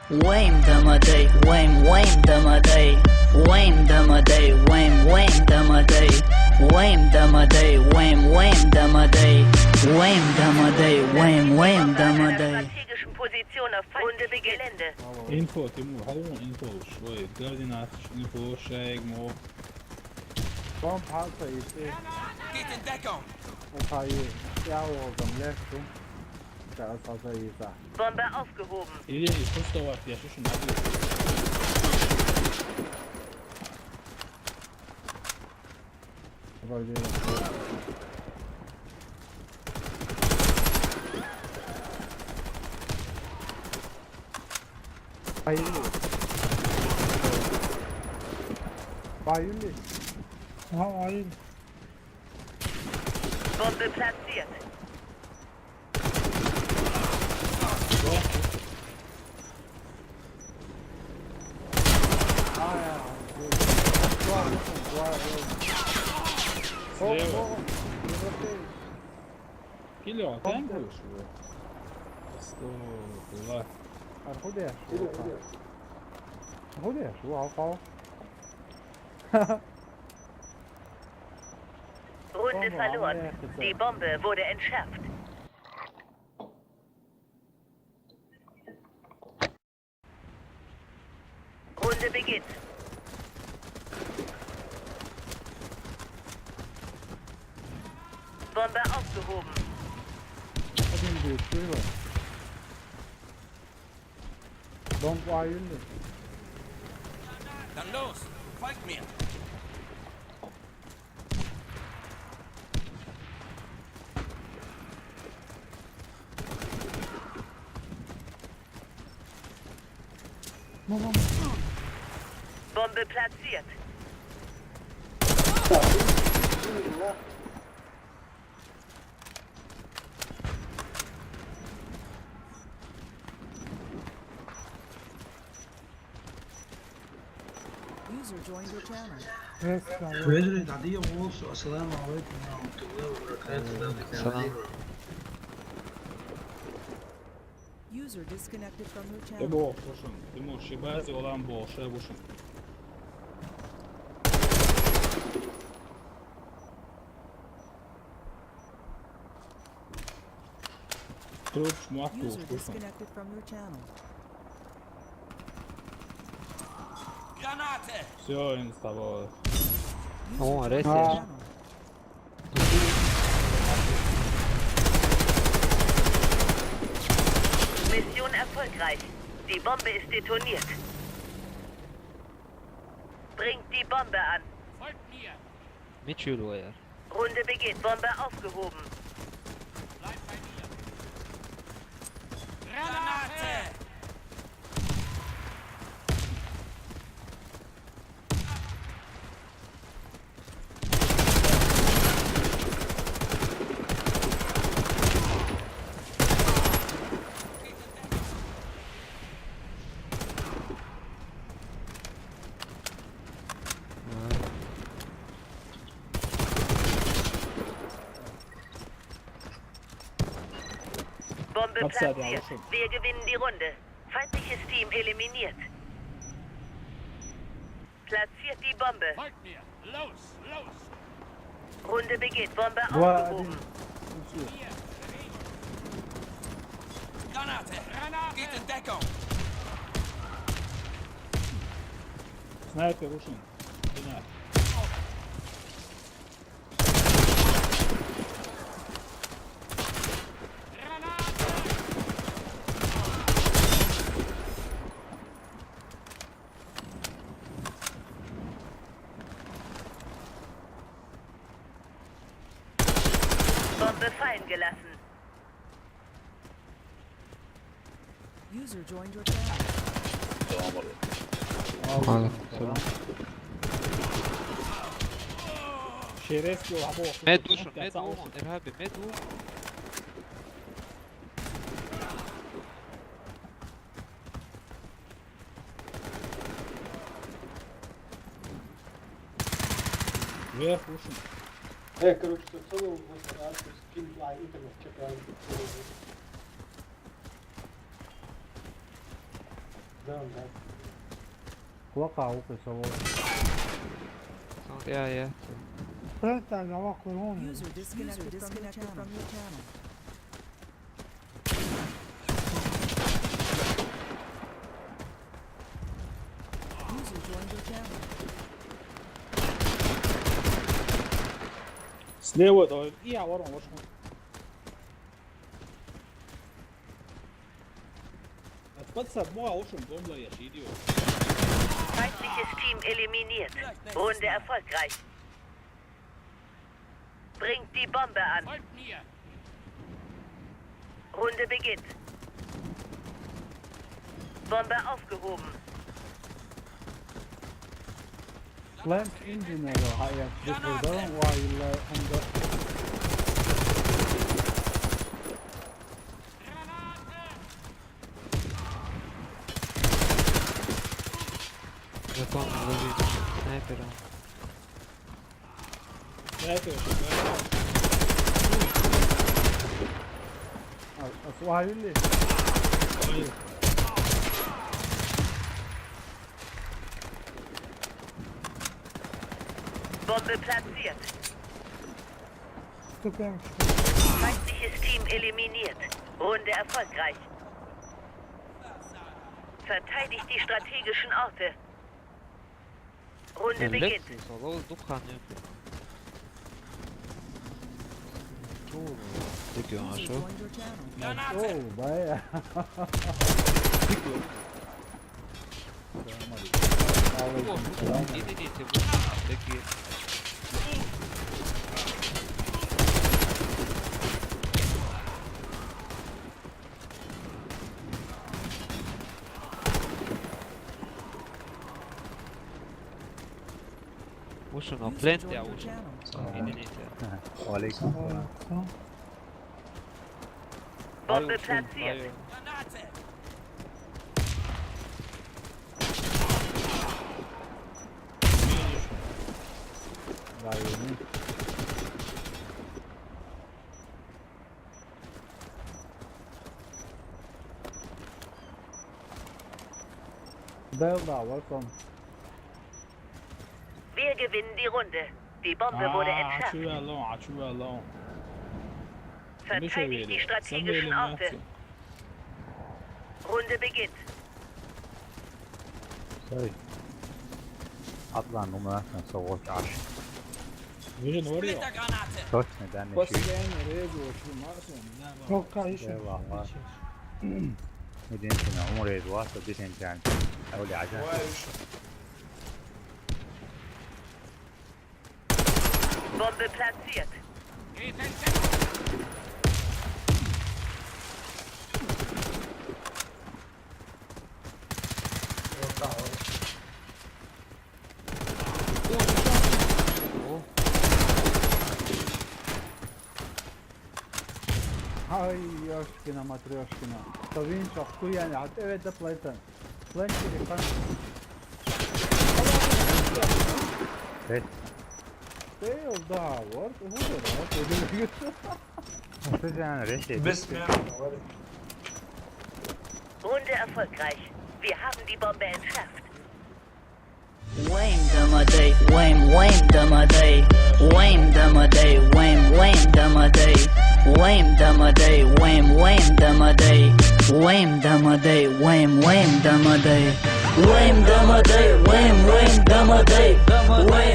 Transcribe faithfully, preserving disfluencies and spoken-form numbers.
Wayne Dummer Day, Wayne, Wayne Dummer Day, Wayne Dummer Day, Wayne, Wayne Dummer Day, Wayne Dummer Day, Wayne, Wayne Dummer Day, Wayne Dummer Day, Wayne, Wayne Dummer Day. Strategischen Position auf feindlichem Gelände. Info, Timur, hau Info, švoj, gardināšu info, šeit, mo. Bomb hat er jetzt. Geht in Deckung! Opa, hier. Ja, oh, beim Left, du. Da ist also hier, da. Bombe aufgehoben. Ili, pusto, ja, šušu, nabiju. Weil wir Bayıldı. Bayıldı. Aha, bayıldı. Bombe platziert. Ah, ja. Boah, boah, boah. Oh, oh, oh. Kilo, tango. Sto, kova. Arhude, arhude. Arhude, wow, wow. Runde verloren. Die Bombe wurde entschärft. Runde beginnt. Bombe aufgehoben. Bombe ayrıldı. Dann los, folgt mir. Bombe platziert. User joined your channel. Yes, sir. Assalamu alaikum wa rahmatullahi wa barakatuh. Salam. User disconnected from your channel. Ebo, pušam. Timur, šibazi, olan bol, še pušam. Trup, šmuak, pušam. User disconnected from your channel. Granate! Все, инста. О, ресер. Mission erfolgreich. Die Bombe ist detoniert. Bringt die Bombe an. Folgt mir! Мичи луэр. Runde beginnt. Bombe aufgehoben. Bleib bei mir. Granate! Bombe platziert. Wir gewinnen die Runde. Feindliches Team eliminiert. Platziert die Bombe. Folgt mir. Los, los. Runde beginnt. Bombe aufgehoben. Granate. Geht in Deckung. Снайпер, Рушин. Гранат. Bombe fallen gelassen. User joined your channel. Alo, selam. Šerefsiz, abo. Med dušo, med dušo, Erhabi, med dušo. Вверх, слушай. Э, короче, тут целый вот арку скин, а, интернет, чё-то. Kulak alıp hesabı. Sound, yeah, yeah. Plant tane ama korona. User disconnected from your channel. User joined your channel. Слева давай. Я ворон, ворон. Отпад с одного, а лучше бомба я сидел. Feindliches Team eliminiert. Runde erfolgreich. Bringt die Bombe an. Runde beginnt. Bombe aufgehoben. Plant engineer, ha, ja, triple down, while, uh, on the Japan vurdu снайпера. Sniper, sniper. А, а, свалили. Ой. Bombe platziert. Feindliches Team eliminiert. Runde erfolgreich. Verteidigt die strategischen Orte. Runde beginnt. Солоу дух ханы. Чё? Дикий он ашо. О, бая. Дикий. Салам алейкум. О, не дадите, вы такие. Ušao na plant, ja ušao. Idite. Alejkum selam. Bombe platziert. Daj mi. Belda, welcome. Wir gewinnen die Runde. Die Bombe wurde entschärft. Açı ver lan, açı ver lan. Verteidigt die strategischen Orte. Runde beginnt. Sorry. Atlan, um das so Josh. Vision, what are you? Точно, да, не. Постоянно рейд очень мало. Çok karışık. Eyvallah. Ne diyeyim sana, Umre'ye dua da bir sen can. Öyle ajan. Bombe platziert. Ay, ёшкина, матрёшкина. Что, видишь, ахуя, а ты это плейта. Плейта или как? Red. Fail, да, вот, вот это, вот, вот это. Nasıl yani, red dedi? Bismillah. Runde erfolgreich. Wir haben die Bombe entschärft. Wayne Dama Day, Wayne, Wayne Dama Day, Wayne Dama Day, Wayne, Wayne Dama Day, Wayne Dama Day, Wayne, Wayne Dama Day, Wayne Dama Day, Wayne, Wayne Dama Day, Wayne Dama Day, Wayne, Wayne Dama Day, Wayne.